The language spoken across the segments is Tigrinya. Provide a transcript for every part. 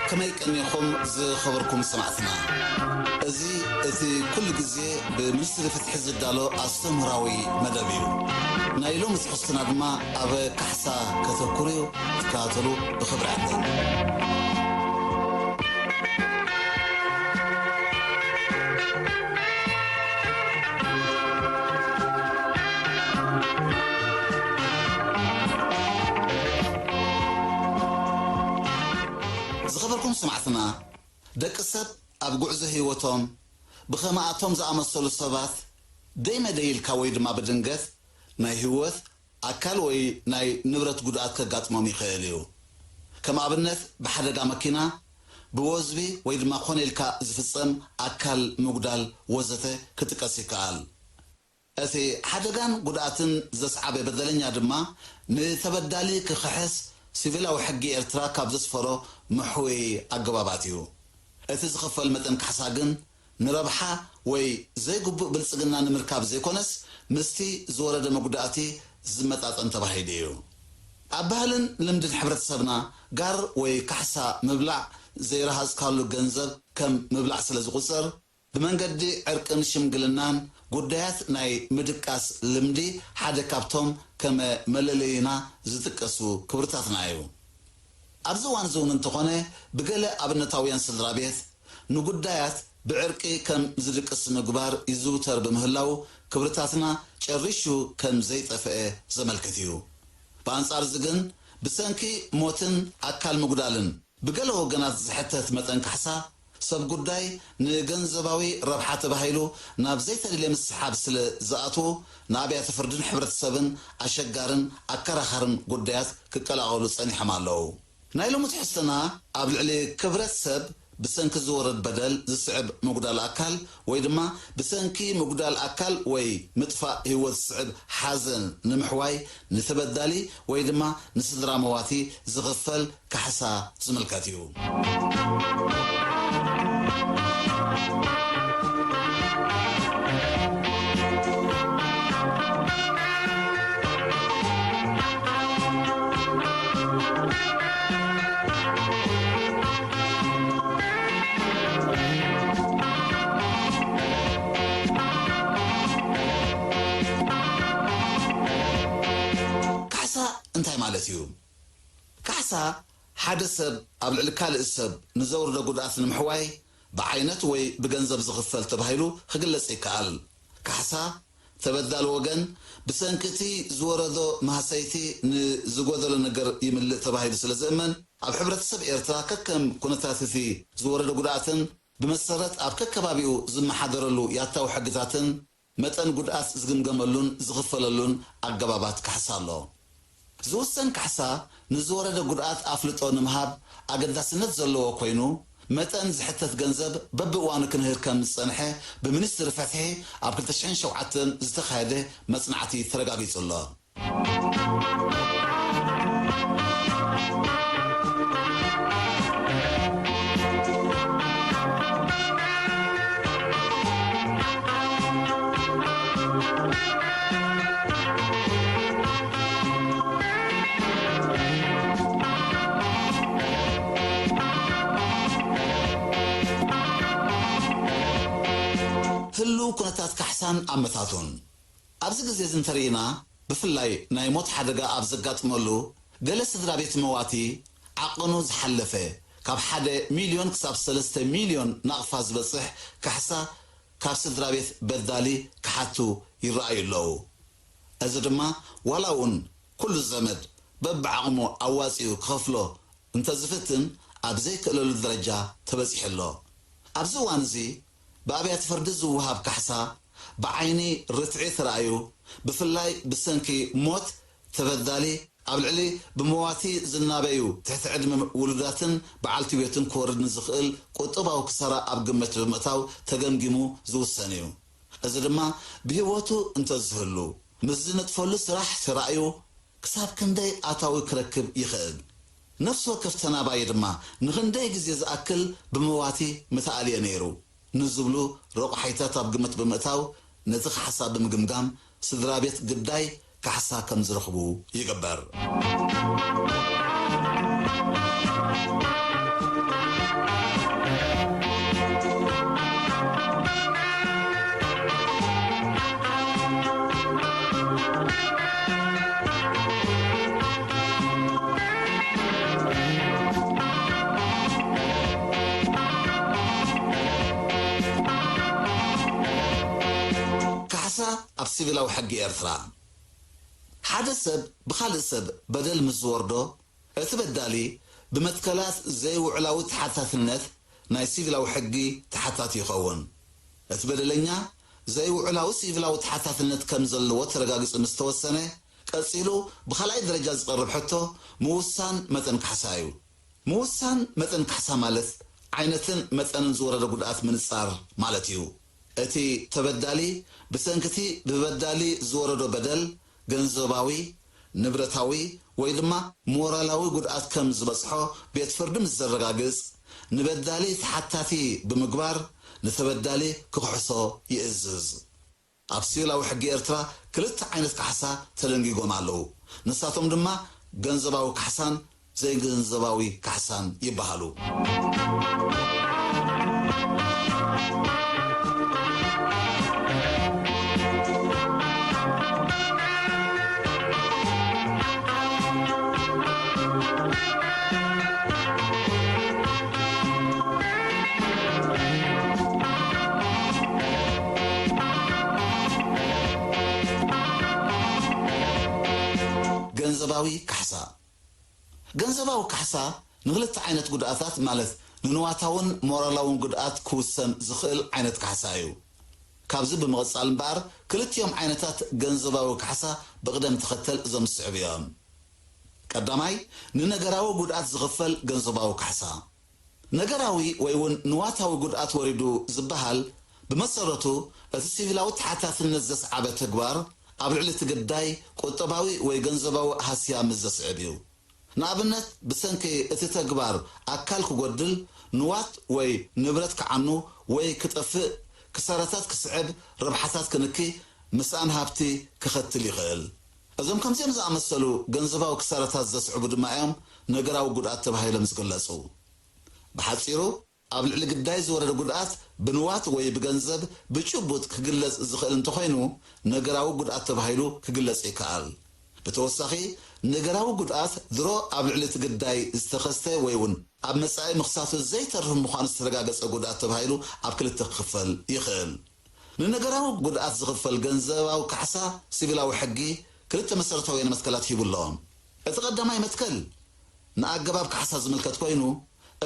ከመይ ቀኒኹም ዝኸበርኩም ሰማዕትና? እዚ እቲ ኩሉ ግዜ ብሚኒስትሪ ፍትሒ ዝዳሎ ኣስተምህራዊ መደብ እዩ። ናይ ሎሚ ትሕዝቶና ድማ ኣብ ካሕሳ ከተኩር እዩ። ክትከታተሉ ብኽብሪ ይዕድም። ዝኸበርኩም ሰማዕትና፣ ደቂ ሰብ ኣብ ጉዕዞ ህይወቶም ብኸማኣቶም ዝኣመሰሉ ሰባት ደይመደይ ኢልካ ወይ ድማ ብድንገት ናይ ህይወት ኣካል ወይ ናይ ንብረት ጉድኣት ከጋጥሞም ይኽእል እዩ። ከም ኣብነት ብሓደጋ መኪና፣ ብወዝቢ ወይ ድማ ኮነ ኢልካ ዝፍጸም ኣካል ምጉዳል ወዘተ ክጥቀስ ይከኣል። እቲ ሓደጋን ጉድኣትን ዘስዓበ በደለኛ ድማ ንተበዳሊ ክኽሕስ ሲቪላዊ ሕጊ ኤርትራ ካብ ዘስፈሮ መሕወዪ ኣገባባት እዩ። እቲ ዝኽፈል መጠን ካሕሳ ግን ንረብሓ ወይ ዘይግቡእ ብልጽግና ንምርካብ ዘይኮነስ ምስቲ ዝወረደ መጉዳእቲ ዝመጣጠን ተባሂሉ እዩ። ኣብ ባህልን ልምድን ሕብረተሰብና ጋር ወይ ካሕሳ ምብላዕ ዘይረሃጽካሉ ገንዘብ ከም ምብላዕ ስለ ዝቑጸር ብመንገዲ ዕርቅን ሽምግልናን ጉዳያት ናይ ምድቃስ ልምዲ ሓደ ካብቶም ከመ መለለይና ዝጥቀሱ ክብርታትና እዩ። ኣብዚ እዋን እዚ እውን እንተኾነ ብገለ ኣብነታውያን ስድራ ቤት ንጉዳያት ብዕርቂ ከም ዝድቅስ ምግባር ይዝውተር ብምህላው ክብርታትና ጨሪሹ ከም ዘይጠፍአ ዘመልክት እዩ። ብኣንጻር እዚ ግን ብሰንኪ ሞትን ኣካል ምጉዳልን ብገለ ወገናት ዝሕተት መጠን ካሕሳ ሰብ ጉዳይ ንገንዘባዊ ረብሓ ተባሂሉ ናብ ዘይተደልየ ምስሓብ ስለ ዝኣትዉ ንኣብያተ ፍርድን ሕብረተሰብን ኣሸጋርን ኣከራኻርን ጉዳያት ክቀላቐሉ ጸኒሖም ኣለዉ። ናይ ሎሚ ትሕዝቶና ኣብ ልዕሊ ክብረት ሰብ ብሰንኪ ዝወርድ በደል ዝስዕብ ምጉዳል ኣካል ወይ ድማ ብሰንኪ ምጉዳል ኣካል ወይ ምጥፋእ ህይወት ዝስዕብ ሓዘን ንምሕዋይ ንተበዳሊ ወይ ድማ ንስድራ መዋቲ ዝኽፈል ካሕሳ ዝምልከት እዩ። ካሕሳ እንታይ ማለት እዩ? ካሕሳ ሓደ ሰብ ኣብ ልዕሊ ካልእ ሰብ ንዘውርዶ ጉድኣት ንምሕዋይ ብዓይነት ወይ ብገንዘብ ዝኽፈል ተባሂሉ ክግለጽ ይከኣል። ካሕሳ ተበዳሊ ወገን ብሰንኪ እቲ ዝወረዶ ማህሰይቲ ንዝጎደሎ ነገር ይምልእ ተባሂሉ ስለ ዝእመን፣ ኣብ ሕብረተሰብ ኤርትራ ከከም ኩነታት እቲ ዝወረደ ጉድኣትን ብመሰረት ኣብ ከከባቢኡ ዝመሓደረሉ ያታዊ ሕግታትን መጠን ጉድኣት ዝግምገመሉን ዝኽፈለሉን ኣገባባት ካሕሳ ኣሎ። ዝውሰን ካሕሳ ንዝወረደ ጉድኣት ኣፍልጦ ንምሃብ ኣገዳስነት ዘለዎ ኮይኑ፣ መጠን ዝሕተት ገንዘብ በብእዋኑ ክንህር ከም ዝጸንሐ ብሚኒስትሪ ፍትሒ ኣብ ክልተ ሽሕን ሸውዓተን ዝተኻየደ መጽናዕቲ ተረጋጊጹ ኣሎ። ህሉው ኩነታት ካሕሳን ኣመታቱን። ኣብዚ ግዜ እዚ እንተርኢና፣ ብፍላይ ናይ ሞት ሓደጋ ኣብ ዘጋጥመሉ፣ ገለ ስድራ ቤት መዋቲ ዓቐኑ ዝሓለፈ፣ ካብ ሓደ ሚልዮን ክሳብ ሰለስተ ሚልዮን ናቕፋ ዝበጽሕ ካሕሳ ካብ ስድራ ቤት በዳሊ ክሓቱ ይረኣዩ ኣለዉ። እዚ ድማ ዋላ እውን ኩሉ ዘመድ በብዓቕሙ ኣዋጺኡ ክኸፍሎ እንተዝፍትን ኣብ ዘይክእለሉ ደረጃ ተበጺሑ ኣሎ። ኣብዚ እዋን እዚ ብኣብያተ ፍርዲ ዝወሃብ ካሕሳ ብዓይኒ ርትዒ ተራእዩ፣ ብፍላይ ብሰንኪ ሞት ተበዳሊ ኣብ ልዕሊ ብመዋቲ ዝናበዩ ትሕቲ ዕድመ ውሉዳትን በዓልቲ ቤቱን ክወርድ ንዝኽእል ቁጠባዊ ክሳራ ኣብ ግምት ብምእታው ተገምጊሙ ዝውሰን እዩ። እዚ ድማ ብህይወቱ እንተዝህሉ ምስ ዝነጥፈሉ ስራሕ ተራእዩ ክሳብ ክንደይ ኣታዊ ክረክብ ይኽእል? ነፍሲ ወከፍ ተናባዪ ድማ ንኽንደይ ግዜ ዝኣክል ብመዋቲ ምተኣልየ ነይሩ ንዝብሉ ረቑሓይታት ኣብ ግምት ብምእታው ነቲ ካሕሳ ብምግምጋም ስድራ ቤት ግዳይ ካሕሳ ከም ዝረኽቡ ይግበር። ካሕሳ ኣብ ሲቪላዊ ሕጊ ኤርትራ። ሓደ ሰብ ብኻልእ ሰብ በደል ምስ ዝወርዶ፣ እቲ በዳሊ ብመትከላት ዘይውዕላዊ ተሓታትነት ናይ ሲቪላዊ ሕጊ ተሓታቲ ይኸውን። እቲ በደለኛ ዘይውዕላዊ ሲቪላዊ ተሓታትነት ከም ዘለዎ ተረጋጊጹ ምስ ተወሰነ፣ ቀጺሉ ብኻልኣይ ደረጃ ዝቐርብ ሕቶ ምውሳን መጠን ካሕሳ እዩ። ምውሳን መጠን ካሕሳ ማለት ዓይነትን መጠንን ዝወረደ ጉድኣት ምንጻር ማለት እዩ። እቲ ተበዳሊ ብሰንኪ እቲ ብበዳሊ ዝወረዶ በደል ገንዘባዊ፣ ንብረታዊ ወይ ድማ ሞራላዊ ጉድኣት ከም ዝበጽሖ ቤት ፍርዲ ምስ ዘረጋግጽ፣ ንበዳሊ ተሓታቲ ብምግባር ንተበዳሊ ክኽሕሶ ይእዝዝ። ኣብ ሲቪላዊ ሕጊ ኤርትራ ክልተ ዓይነት ካሕሳ ተደንጊጎም ኣለዉ። ንሳቶም ድማ ገንዘባዊ ካሕሳን ዘይገንዘባዊ ካሕሳን ይበሃሉ። ገንዘባዊ ካሕሳ። ገንዘባዊ ካሕሳ ንኽልተ ዓይነት ጉድኣታት፣ ማለት ንንዋታውን ሞራላውን ጉድኣት ክውሰን ዝኽእል ዓይነት ካሕሳ እዩ። ካብዚ ብምቕጻል እምበኣር፣ ክልቲኦም ዓይነታት ገንዘባዊ ካሕሳ ብቕደም ተኸተል እዞም ዝስዕቡ እዮም። ቀዳማይ፣ ንነገራዊ ጉድኣት ዝኽፈል ገንዘባዊ ካሕሳ። ነገራዊ ወይ እውን ንዋታዊ ጉድኣት ወሪዱ ዝበሃል፣ ብመሰረቱ እቲ ሲቪላዊ ተሓታትነት ዘስዓበ ተግባር ኣብ ልዕሊ እቲ ግዳይ ቁጠባዊ ወይ ገንዘባዊ ሃስያ ምስ ዘስዕብ እዩ። ንኣብነት፣ ብሰንኪ እቲ ተግባር ኣካል ክጎድል፣ ንዋት ወይ ንብረት ክዓኑ ወይ ክጠፍእ፣ ክሳራታት ክስዕብ፣ ረብሓታት ክንኪ፣ ምስኣን ሃብቲ ክኸትል ይኽእል። እዞም ከምዚኦም ዝኣመሰሉ ገንዘባዊ ክሳራታት ዘስዕቡ ድማ እዮም ነገራዊ ጉድኣት ተባሂሎም ዝግለጹ። ብሓጺሩ፣ ኣብ ልዕሊ ግዳይ ዝወረደ ጉድኣት ብንዋት ወይ ብገንዘብ ብጭቡጥ ክግለጽ ዝኽእል እንተኾይኑ፣ ነገራዊ ጉድኣት ተባሂሉ ክግለጽ ይከኣል። ብተወሳኺ፣ ነገራዊ ጉድኣት ድሮ ኣብ ልዕሊ እቲ ግዳይ ዝተኸስተ ወይ እውን ኣብ መጻኢ ምኽሳቱ ዘይተርፍ ምዃኑ ዝተረጋገጸ ጉድኣት ተባሂሉ ኣብ ክልተ ክኽፈል ይኽእል። ንነገራዊ ጉድኣት ዝኽፈል ገንዘባዊ ካሕሳ ሲቪላዊ ሕጊ ክልተ መሰረታውያን መትከላት ሂቡ ኣሎ። እቲ ቀዳማይ መትከል ንኣገባብ ካሕሳ ዝምልከት ኮይኑ፣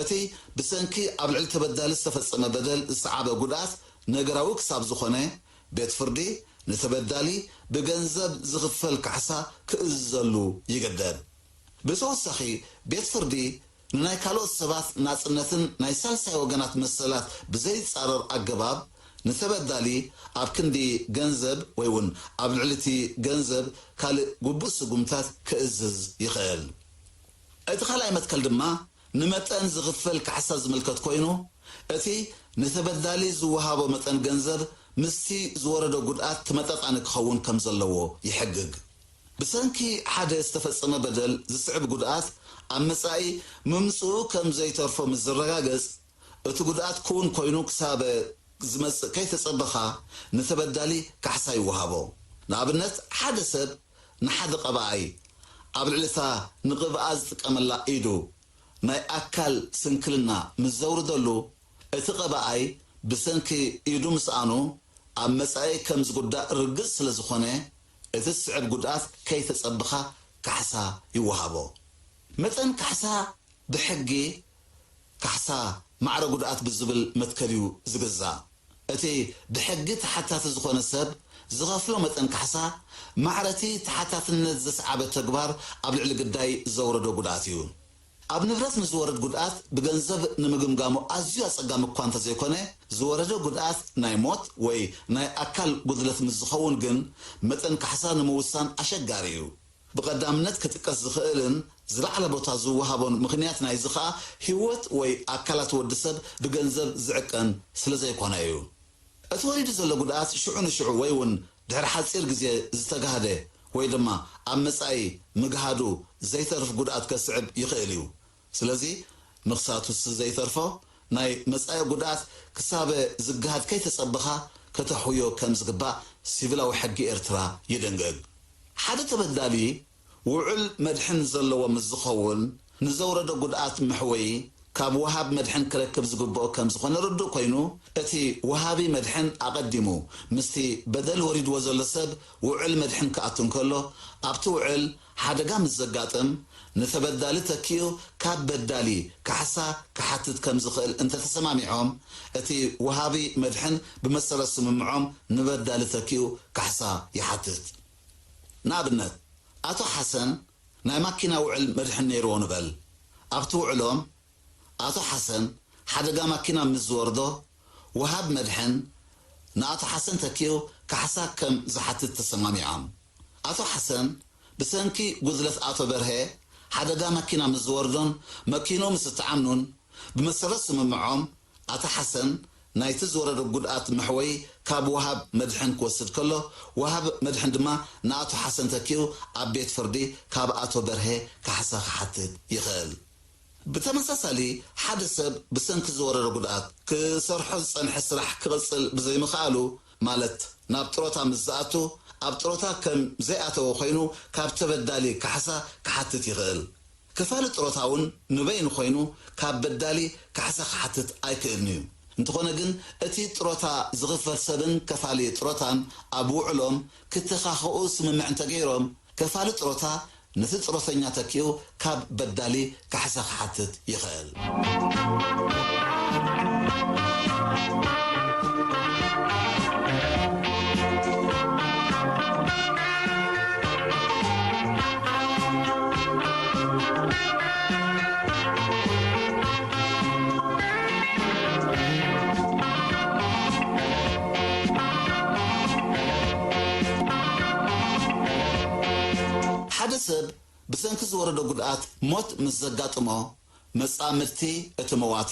እቲ ብሰንኪ ኣብ ልዕሊ ተበዳሊ ዝተፈጸመ በደል ዝሰዓበ ጉድኣት ነገራዊ ክሳብ ዝኾነ፣ ቤት ፍርዲ ንተበዳሊ ብገንዘብ ዝኽፈል ካሕሳ ክእዝዘሉ ይግደድ። ብተወሳኺ፣ ቤት ፍርዲ ንናይ ካልኦት ሰባት ናጽነትን ናይ ሳልሳይ ወገናት መሰላት ብዘይጻረር ኣገባብ፣ ንተበዳሊ ኣብ ክንዲ ገንዘብ ወይ እውን ኣብ ልዕሊ እቲ ገንዘብ ካልእ ግቡእ ስጉምታት ክእዝዝ ይኽእል። እቲ ካልኣይ መትከል ድማ ንመጠን ዝኽፈል ካሕሳ ዝምልከት ኮይኑ፣ እቲ ንተበዳሊ ዝወሃቦ መጠን ገንዘብ ምስቲ ዝወረዶ ጉድኣት ተመጣጣኒ ክኸውን ከም ዘለዎ ይሕግግ። ብሰንኪ ሓደ ዝተፈጸመ በደል ዝስዕብ ጉድኣት ኣብ መጻኢ ምምጽኡ ከም ዘይተርፎ ምስ ዝረጋገጽ፣ እቲ ጉድኣት ክውን ኮይኑ ክሳብ ዝመጽእ ከይተጸበኻ ንተበዳሊ ካሕሳ ይወሃቦ። ንኣብነት፣ ሓደ ሰብ ንሓደ ቀባኣይ ኣብ ልዕሊ እታ ንቕብኣ ዝጥቀመላ ኢዱ ናይ ኣካል ስንክልና ምስ ዘውርደሉ፣ እቲ ቀባኣይ ብሰንኪ ኢዱ ምስኣኑ ኣብ መጻኢ ከም ዝጉዳእ ርግጽ ስለ ዝኾነ፣ እቲ ዝስዕብ ጉድኣት ከይተጸበኻ ካሕሳ ይወሃቦ። መጠን ካሕሳ ብሕጊ ካሕሳ ማዕረ ጉድኣት ብዝብል መትከል እዩ ዝግዛእ። እቲ ብሕጊ ተሓታቲ ዝኾነ ሰብ ዝኸፍሎ መጠን ካሕሳ፣ ማዕረ እቲ ተሓታትነት ዘስዓበ ተግባር ኣብ ልዕሊ ግዳይ ዘውረዶ ጉድኣት እዩ። ኣብ ንብረት ንዝወርድ ጉድኣት ብገንዘብ ንምግምጋሙ ኣዝዩ ኣጸጋሚ እኳ እንተዘይኮነ፣ ዝወረደ ጉድኣት ናይ ሞት ወይ ናይ ኣካል ጉድለት ምስ ዝኸውን ግን፣ መጠን ካሕሳ ንምውሳን ኣሸጋሪ እዩ። ብቐዳምነት ክጥቀስ ዝኽእልን ዝለዓለ ቦታ ዝወሃቦን ምኽንያት ናይዚ ኸኣ፣ ህይወት ወይ ኣካላት ወዲ ሰብ ብገንዘብ ዝዕቀን ስለ ዘይኮነ እዩ። እቲ ወሪዱ ዘሎ ጉድኣት ሽዑ ንሽዑ ወይ እውን ድሕሪ ሓጺር ግዜ ዝተጋህደ ወይ ድማ ኣብ መጻኢ ምግሃዱ ዘይተርፍ ጉድኣት ከስዕብ ይኽእል እዩ። ስለዚ፣ ምኽሳቱስ ዘይተርፎ፣ ናይ መጻኢ ጉድኣት ክሳበ ዝገሃድ ከይተጸበኻ ከተሕውዮ ከም ዝግባእ ሲቪላዊ ሕጊ ኤርትራ ይድንግግ። ሓደ ተበዳሊ ውዑል መድሕን ዘለዎ ምስ ዝኸውን፣ ንዘውረዶ ጉድኣት መሕወዪ ካብ ወሃብ መድሕን ክረክብ ዝግብኦ ከም ዝኾነ ርዱእ ኮይኑ፣ እቲ ወሃቢ መድሕን ኣቐዲሙ ምስቲ በደል ወሪድዎ ዘሎ ሰብ ውዕል መድሕን ክኣቱ እንከሎ፣ ኣብቲ ውዕል ሓደጋ ምስ ዘጋጥም፣ ንተበዳሊ ተኪኡ ካብ በዳሊ ካሕሳ ክሓትት ከም ዝኽእል እንተተሰማሚዖም፣ እቲ ወሃቢ መድሕን ብመሰረት ስምምዖም ንበዳሊ ተኪኡ ካሕሳ ይሓትት። ንኣብነት፣ ኣቶ ሓሰን ናይ ማኪና ውዕል መድሕን ነይርዎ ንበል። ኣብቲ ውዕሎም፣ ኣቶ ሓሰን ሓደጋ ማኪና ምስ ዝወርዶ፣ ወሃብ መድሕን ንኣቶ ሓሰን ተኪኡ ካሕሳ ከም ዝሓትት ተሰማሚዖም። ኣቶ ሓሰን ብሰንኪ ጉድለት ኣቶ በርሀ ሓደጋ ማኪና ምስ ዝወርዶን መኪንኡ ምስ እትዓኑን፣ ብመሰረት ስምምዖም ኣቶ ሓሰን ናይቲ ዝወረዶ ጉድኣት መሕወዪ ካብ ወሃብ መድሕን ክወስድ ከሎ፣ ወሃብ መድሕን ድማ ንኣቶ ሓሰን ተኪኡ ኣብ ቤት ፍርዲ ካብ ኣቶ በርሀ ካሕሳ ክሓትት ይኽእል። ብተመሳሳሊ፣ ሓደ ሰብ ብሰንኪ ዝወረዶ ጉድኣት ክሰርሖ ዝጸንሐ ስራሕ ክቕጽል ብዘይምኽኣሉ፣ ማለት ናብ ጥሮታ ምስ ዝኣቱ፣ ኣብ ጥሮታ ከም ዘይኣተወ ኮይኑ ካብ ተበዳሊ ካሕሳ ክሓትት ይኽእል። ከፋሊ ጥሮታ እውን ንበይኑ ኮይኑ ካብ በዳሊ ካሕሳ ክሓትት ኣይክእልን እዩ። እንተኾነ ግን፣ እቲ ጥሮታ ዝኽፈል ሰብን ከፋሊ ጥሮታን ኣብ ውዕሎም ክተኻኽኡ ስምምዕ እንተገይሮም፣ ከፋሊ ጥሮታ ነቲ ጥሮተኛ ተኪኡ ካብ በዳሊ ካሕሳ ክሓትት ይኽእል። ሓደ ሰብ ብሰንኪ ዝወረዶ ጉድኣት ሞት ምስ ዘጋጥሞ፣ መጻምድቲ እቲ መዋቲ፣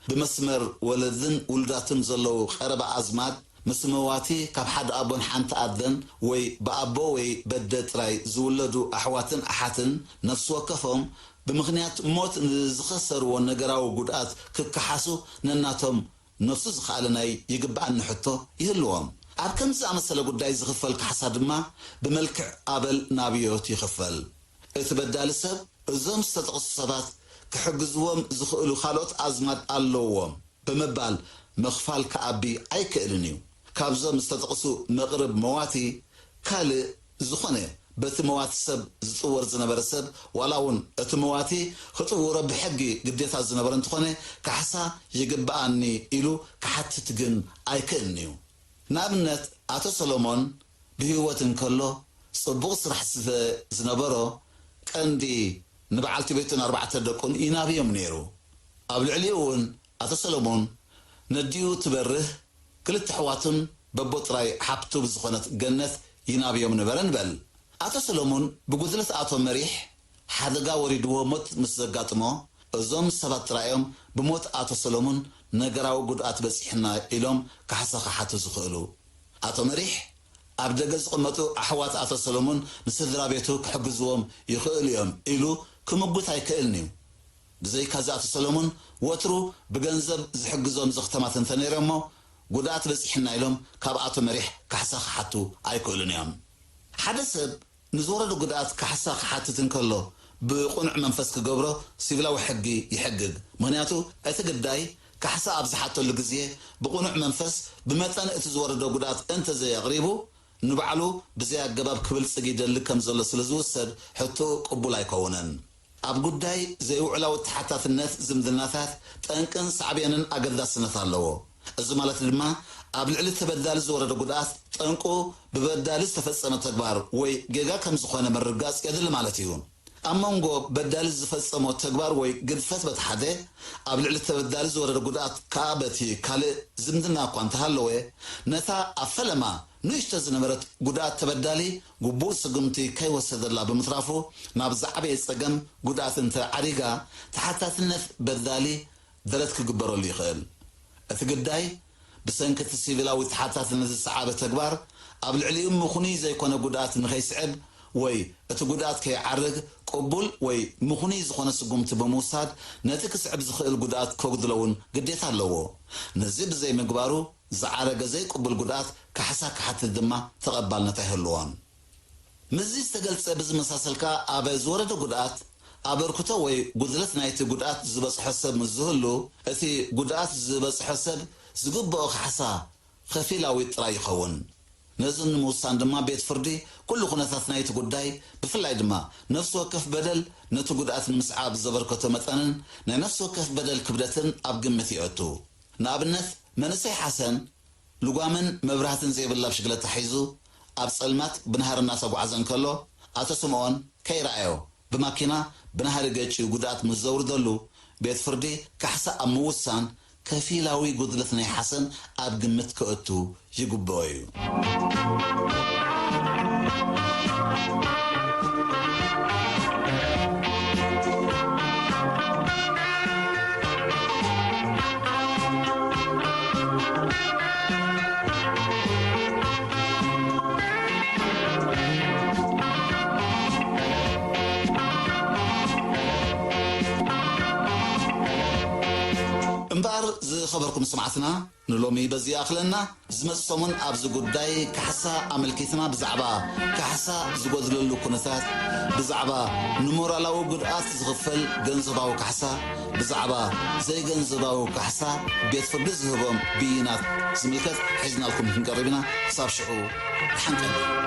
ብመስመር ወለድን ውሉዳትን ዘለዉ ቀረባ ኣዝማድ፣ ምስ መዋቲ ካብ ሓደ ኣቦን ሓንቲ ኣደን ወይ ብኣቦ ወይ በደ ጥራይ ዝውለዱ ኣሕዋትን ኣሓትን፣ ነፍሲ ወከፎም ብምኽንያት ሞት ንዝኸሰርዎ ነገራዊ ጉድኣት ክከሓሱ ነናቶም ነፍሱ ዝኸኣለ ናይ ይግብኣኒ ሕቶ ይህልዎም። ኣብ ከምዚ ዝኣመሰለ ጉዳይ ዝኽፈል ካሕሳ ድማ ብመልክዕ ኣበል ንኣብዮት ይኽፈል። እቲ በዳሊ ሰብ እዞም ዝተጠቕሱ ሰባት ክሕግዝዎም ዝኽእሉ ካልኦት ኣዝማድ ኣለውዎም ብምባል ምኽፋል ክኣቢ ኣይክእልን እዩ። ካብዞም ዝተጠቕሱ መቕርብ መዋቲ ካልእ ዝኾነ በቲ መዋቲ ሰብ ዝጥወር ዝነበረ ሰብ፣ ዋላ እውን እቲ መዋቲ ክጥውሮ ብሕጊ ግዴታ ዝነበረ እንተኾነ፣ ካሕሳ ይግብኣኒ ኢሉ ክሓትት ግን ኣይክእልን እዩ። ንኣብነት፣ ኣቶ ሰሎሞን ብህይወት እንከሎ፣ ጽቡቕ ስራሕ ስለ ዝነበሮ፣ ቀንዲ ንበዓልቲ ቤቱን ኣርባዕተ ደቁን ይናብዮም ነይሩ። ኣብ ልዕሊኡ እውን፣ ኣቶ ሰሎሞን ነዲኡ ትበርህ ክልተ ኣሕዋቱን በቦ ጥራይ ሓብቱ ብዝኾነት ገነት ይናብዮም ነበረ ንበል። ኣቶ ሰሎሞን ብጉድለት ኣቶ መሪሕ ሓደጋ ወሪድዎ ሞት ምስ ዘጋጥሞ፣ እዞም ሰባት ጥራይ እዮም ብሞት ኣቶ ሰሎሞን ነገራዊ ጉድኣት በጺሕና ኢሎም ካሕሳ ክሓቱ ዝኽእሉ። ኣቶ መሪሕ ኣብ ደገ ዝቕመጡ ኣሕዋት ኣቶ ሰሎሞን ንስድራ ቤቱ ክሕግዝዎም ይኽእሉ እዮም ኢሉ ክምጉት ኣይክእልን እዩ። ብዘይካዚ ኣቶ ሰሎሞን ወትሩ ብገንዘብ ዝሕግዞም ዘኽተማት እንተነይሮሞ፣ ጉድኣት በጺሕና ኢሎም ካብ ኣቶ መሪሕ ካሕሳ ክሓቱ ኣይክእሉን እዮም። ሓደ ሰብ ንዝወረዶ ጉድኣት ካሕሳ ክሓትት እንከሎ ብቕኑዕ መንፈስ ክገብሮ ሲቪላዊ ሕጊ ይሕግግ። ምኽንያቱ እቲ ግዳይ ካሕሳ ኣብ ዝሓተሉ ግዜ ብቕኑዕ መንፈስ ብመጠን እቲ ዝወረዶ ጉድኣት እንተዘየቕሪቡ ንባዕሉ ብዘይ ኣገባብ ክብልጽግ ይደሊ ከም ዘሎ ስለ ዝውሰድ ሕቶኡ ቅቡል ኣይከውንን። ኣብ ጉዳይ ዘይውዕላዊ ተሓታትነት ዝምድናታት ጠንቅን ሳዕቤንን ኣገዳስነት ኣለዎ። እዚ ማለት ድማ ኣብ ልዕሊ ተበዳሊ ዝወረደ ጉድኣት ጠንቁ ብበዳሊ ዝተፈጸመ ተግባር ወይ ጌጋ ከም ዝኾነ ምርግጋጽ የድሊ ማለት እዩ። ኣብ መንጎ በዳሊ ዝፈጸሞ ተግባር ወይ ግድፈት በቲ ሓደ፣ ኣብ ልዕሊ ተበዳሊ ዝወረደ ጉድኣት ከኣ በቲ ካልእ ዝምድና እኳ እንተሃለወ፣ ነታ ኣብ ፈለማ ንእሽቶ ዝነበረት ጉድኣት ተበዳሊ ግቡእ ስጉምቲ ከይወሰደላ ብምትራፉ ናብ ዝዓበየ ጸገም ጉድኣት እንተ ዓሪጋ፣ ተሓታትነት በዳሊ ደረት ክግበረሉ ይኽእል። እቲ ግዳይ ብሰንኪ እቲ ሲቪላዊ ተሓታትነት ዝሰዓበ ተግባር ኣብ ልዕሊኡ ምኽኑይ ዘይኮነ ጉድኣት ንኸይስዕብ ወይ እቲ ጉድኣት ከይዓርግ ቅቡል ወይ ምኽኑይ ዝኾነ ስጉምቲ ብምውሳድ ነቲ ክስዕብ ዝኽእል ጉድኣት ከጉድሎ እውን ግዴታ ኣለዎ። ነዚ ብዘይምግባሩ ዝዓረገ ዘይቅቡል ጉድኣት ካሕሳ ክሓትት ድማ ተቐባልነት ኣይህልዎን። ምስዚ ዝተገልጸ ብዝመሳሰል ከኣ ኣብ ዝወረደ ጉድኣት ኣበርክቶ ወይ ጉድለት ናይቲ ጉድኣት ዝበጽሖ ሰብ ምስ ዝህሉ፣ እቲ ጉድኣት ዝበጽሖ ሰብ ዝግብኦ ካሕሳ ከፊላዊ ጥራይ ይኸውን። ነዚ ንምውሳን ድማ ቤት ፍርዲ ኩሉ ኩነታት ናይቲ ጉዳይ፣ ብፍላይ ድማ ነፍሲ ወከፍ በደል ነቲ ጉድኣት ንምስዓብ ዘበርከቶ መጠንን ናይ ነፍሲ ወከፍ በደል ክብደትን ኣብ ግምት የእቱ። ንኣብነት፣ መንእሰይ ሓሰን ልጓምን መብራህትን ዘይብላ ብሽግለታ ሒዙ ኣብ ጸልማት ብናህሪ እናተጓዕዘ እንከሎ፣ ኣቶ ስምኦን ከይረኣዮ ብማኪና ብናህሪ ገጭዩ ጉድኣት ምስ ዘውርደሉ፣ ቤት ፍርዲ ካሕሳ ኣብ ምውሳን ከፊላዊ ጉድለት ናይ ሓሰን ኣብ ግምት ከእቱ ይግብኦ እዩ። እምበኣር ዝኸበርኩም ሰማዕትና፣ ንሎሚ በዚ ይኣኽለና። ዝመጽእ ሰሙን ኣብዚ ጉዳይ ካሕሳ ኣመልኪትና ብዛዕባ ካሕሳ ዝጎድለሉ ኩነታት፣ ብዛዕባ ንሞራላዊ ጉድኣት ዝኽፈል ገንዘባዊ ካሕሳ፣ ብዛዕባ ዘይገንዘባዊ ካሕሳ ቤት ፍርዲ ዝህቦም ብይናት ዝምልከት ሒዝናልኩም ክንቀርብ ኢና። ክሳብ ሽዑ ደሓን ቀንዩ።